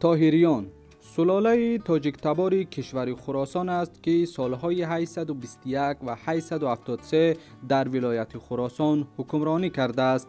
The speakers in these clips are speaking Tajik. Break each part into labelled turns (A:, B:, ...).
A: Тоҳириён сулолаи тоҷиктабори кишвари Хуросон аст, ки солҳои 821 ва 873 дар вилояти Хуросон ҳукмронӣ кардааст.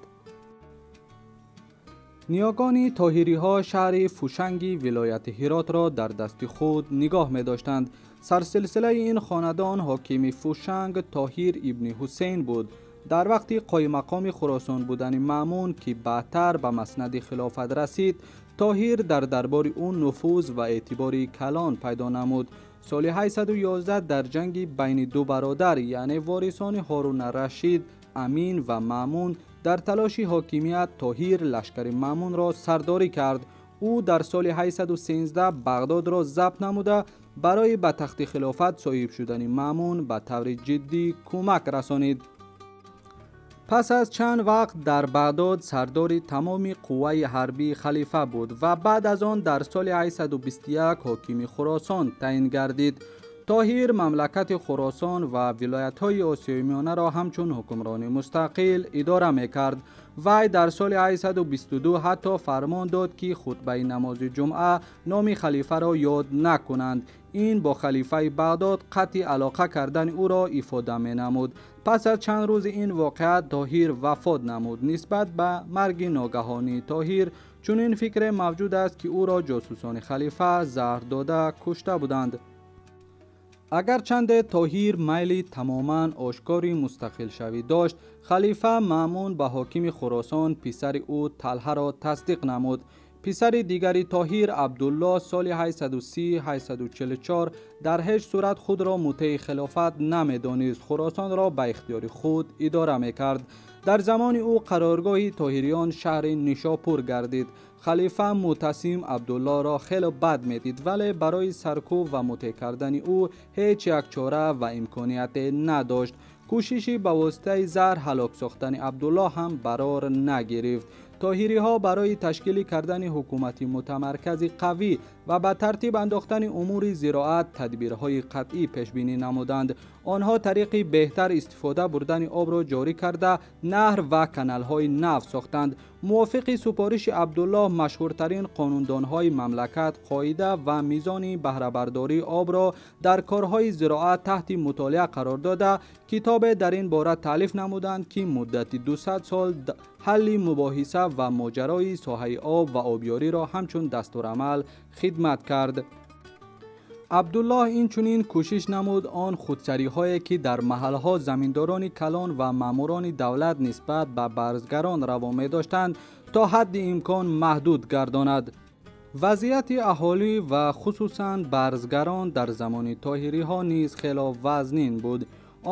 A: Ниёгони тоҳириҳо шаҳри Фушанги вилояти Ҳиротро дар дасти худ нигоҳ медоштанд. Сарсилсилаи ин хонадон ҳокими Фушанг Тоҳир ибни Ҳусейн буд. Дар вақти қоиммақоми Хуросон будани Маъмун, ки баъдтар ба маснади хилофат расид, Тоҳир дар дарбори ӯ нуфуз ва эътибори калон пайдо намуд. Соли 811 дар ҷанги байни ду бародар, яъне ворисони Ҳорун Рашид, Амин ва Маъмун, дар талоши ҳокимият Тоҳир лашкари Маъмунро сардорӣ кард. Ӯ дар соли 813 Бағдодро забт намуда, барои ба тахти хилофат соҳиб шудани Маъмун ба таври ҷиддӣ кӯмак расонид. Пас аз чанд вақт дар Бағдод сардори тамоми қувваи ҳарбии халифа буд ва баъд аз он дар соли 821 ҳокими Хуросон таъин гардид. Тоҳир мамлакати Хуросон ва вилоятҳои Осиёи Миёнаро ҳамчун ҳукмрони мустақил идора мекард. Вай дар соли 822 ҳатто фармон дод, ки хутбаи намози ҷумъа номи халифаро ёд накунанд. Ин бо халифаи Бағдод қатъи алоқа кардани ӯро ифода менамуд. Пас аз чанд рӯзи ин воқеа Тоҳир вафот намуд. Нисбат ба марги ногаҳонии Тоҳир чунин фикре мавҷуд аст, ки ӯро ҷосусони халифа заҳр дода кушта буданд. Агарчанде Тоҳир майли тамоман ошкори мустақилшавӣ дошт, халифа Маъмун ба ҳокими Хуросон писари ӯ Талҳаро тасдиқ намуд. Писари дигари Тоҳир Абдуллоҳ соли 830-844 дар ҳеҷ сурат худро мутеи хилофат намедонист, Хуросонро ба ихтиёри худ идора мекард. Дар замони ӯ қароргоҳи тоҳириён шаҳри Нишопур гардид. Халифа Мутасим Абдуллоҳро хеле бад медид, вале барои саркӯб ва мутеъ кардани ӯ ҳеҷ як чора ва имконияте надошт. Кӯшиши ба воситаи заҳр ҳалок сохтани Абдуллоҳ ҳам барор нагирифт. Тоҳириҳо барои ташкили кардани ҳукумати мутамаркази қавӣ ва ба тартиб андохтани умури зироат тадбирҳои қатъӣ пешбинӣ намуданд. Онҳо тариқи беҳтар истифода бурдани обро ҷорӣ карда, наҳр ва каналҳои нав сохтанд. Мувофиқи супориши Абдуллоҳ машҳуртарин қонундонҳои мамлакат қоида ва мизони баҳрабардории обро дар корҳои зироат таҳти мутолиа қарор дода, китобе дар ин бора таълиф намуданд, ки муддати 200 сол ҳалли мубоҳиса ва моҷарои соҳаи об ва обёриро ҳамчун дастурамал хидмат кард. Абдуллоҳ инчунин кӯшиш намуд он худсариҳое, ки дар маҳалҳо заминдорони калон ва маъмурони давлат нисбат ба барзгарон раво медоштанд, то ҳадди имкон маҳдуд гардонад. Вазъияти аҳолӣ ва хусусан барзгарон дар замони тоҳириҳо низ хело вазнин буд.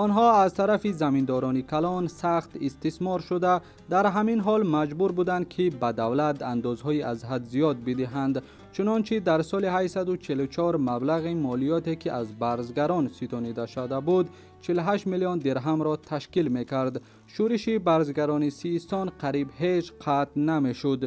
A: Онҳо аз тарафи заминдорони калон сахт истисмор шуда, дар ҳамин ҳол маҷбур буданд, ки ба давлат андозҳои аз ҳад зиёд бидиҳанд. Чунончи дар соли 844 маблағи молиёте, ки аз барзгарон ситонида шуда буд, 48 миллион дирҳамро ташкил мекард. Шӯриши барзгарони Систон қариб ҳеҷ қатъ намешуд.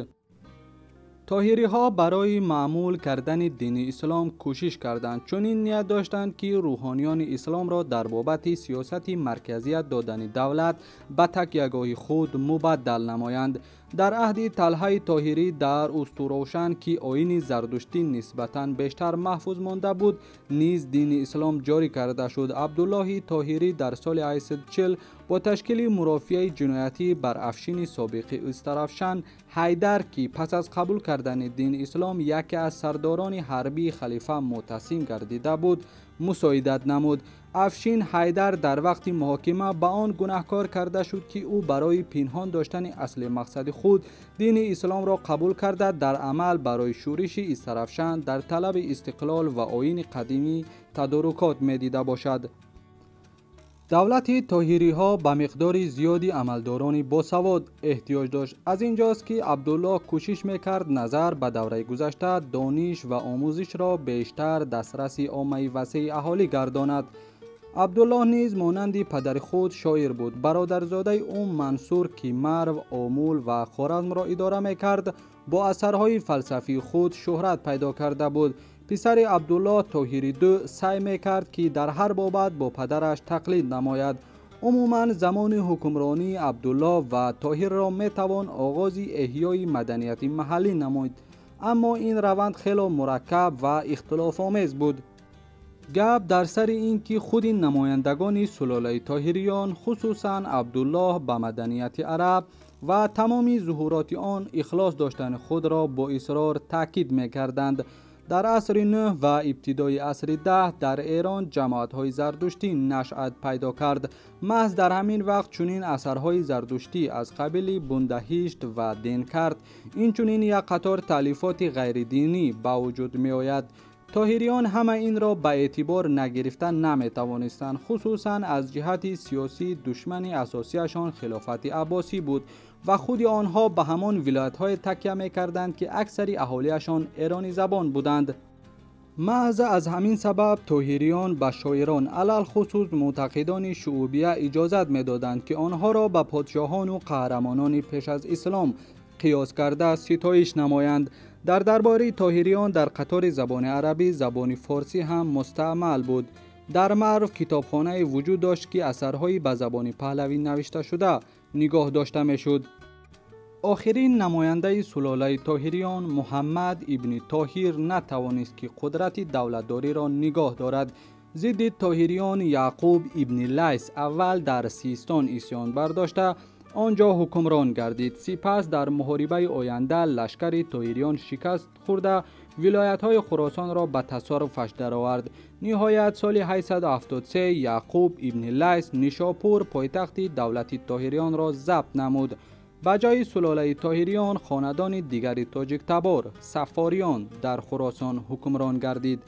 A: Тоҳириҳо барои маъмул кардани дини ислом кӯшиш карданд. Чунин ният доштанд, ки рӯҳониёни исломро дар бобати сиёсати марказият додани давлат ба такягоҳи худ мубаддал намоянд. Дар аҳди Талҳаи Тоҳирӣ дар Устурошан, ки оини зардуштӣ нисбатан бештар маҳфуз монда буд, низ дини ислом ҷорӣ карда шуд. Абдуллоҳи Тоҳирӣ дар соли 840 бо ташкили мурофиаи ҷиноятӣ бар Афшини собиқи Истарафшан Ҳайдар, ки пас аз қабул кардани дини ислом яке аз сардорони ҳарбии халифа Мутасим гардида буд, мусоидат намуд. Афшин Ҳайдар дар вақти муҳокима ба он гунаҳкор карда шуд, ки ӯ барои пинҳон доштани асли мақсади худ дини исломро қабул карда, дар амал барои шӯриши Истарафшан дар талаби истиқлол ва оини қадимӣ тадорукот медида бошад. Давлати тоҳириҳо ба миқдори зиёди амалдорони босавод эҳтиёҷ дошт. Аз ин ҷост, ки Абдуллоҳ кӯшиш мекард назар ба давраи гузашта дониш ва омӯзишро бештар дастраси оммаи васеи аҳолӣ гардонад. Абдуллоҳ низ монанди падари худ шоир буд. Бародарзодаи ӯ Мансур, ки Марв, Омул ва Хоразмро идора мекард, бо асарҳои фалсафии худ шӯҳрат пайдо карда буд. Писари Абдуллоҳ Тоҳири ду саъй мекард, ки дар ҳар бобат бо падараш тақлид намояд. Умуман замони ҳукмронии Абдуллоҳ ва Тоҳирро метавон оғози эҳёи маданияти маҳаллӣ намуд. Аммо ин раванд хело мураккаб ва ихтилофомез буд. Гап дар сари ин ки худи намояндагони сулолаи Тоҳириён, хусусан Абдуллоҳ, ба маданияти араб ва тамоми зуҳуроти он ихлос доштани худро бо исрор таъкид мекарданд. Дар асри 9 ва ибтидои асри 10 дар Эрон ҷамоатҳои зардуштӣ нашъат пайдо кард. Маҳз дар ҳамин вақт чунин асарҳои зардуштӣ аз қабили Бундаҳишт ва Денкарт, инчунин як қатор таълифоти ғайридинӣ ба вуҷуд меояд. Тоҳириён ҳама инро ба эътибор нагирифта наметавонистанд, хусусан аз ҷиҳати сиёсӣ душмани асосияшон хилофати аббосӣ буд ва худи онҳо ба ҳамон вилоятҳое такя мекарданд, ки аксари аҳолиашон эронӣ забон буданд. Маҳз аз ҳамин сабаб тоҳириён ба шоирон, алалхусус мӯътақидони шуъубия, иҷозат медоданд, ки онҳоро ба подшоҳону қаҳрамонони пеш аз ислом қиёс карда ситоиш намоянд. Дар дарбори тоҳириён дар қатори забони арабӣ забони форсӣ ҳам мустаъмал буд. Дар Марв китобхонае вуҷуд дошт, ки асарҳои ба забони паҳлавӣ навишташуда нигоҳ дошта мешуд. Охирин намояндаи сулолаи Тоҳириён Муҳаммад ибни Тоҳир натавонист, ки қудрати давлатдориро нигоҳ дорад. Зидди Тоҳириён Яъқуб ибни Лайс аввал дар Систон исён бардошта, он ҷо ҳукмрон гардид. Сипас дар муҳорибаи оянда лашкари Тоҳириён шикаст хӯрда, вилоятҳои Хуросонро ба тасарруфаш даровард. Ниҳоят соли 873 Яъқуб ибни Лайс Нишопур, пойтахти давлати Тоҳириёнро забт намуд. Ба ҷои сулолаи Тоҳириён хонадони дигари тоҷиктабор, Саффориён, дар Хуросон ҳукмрон гардид.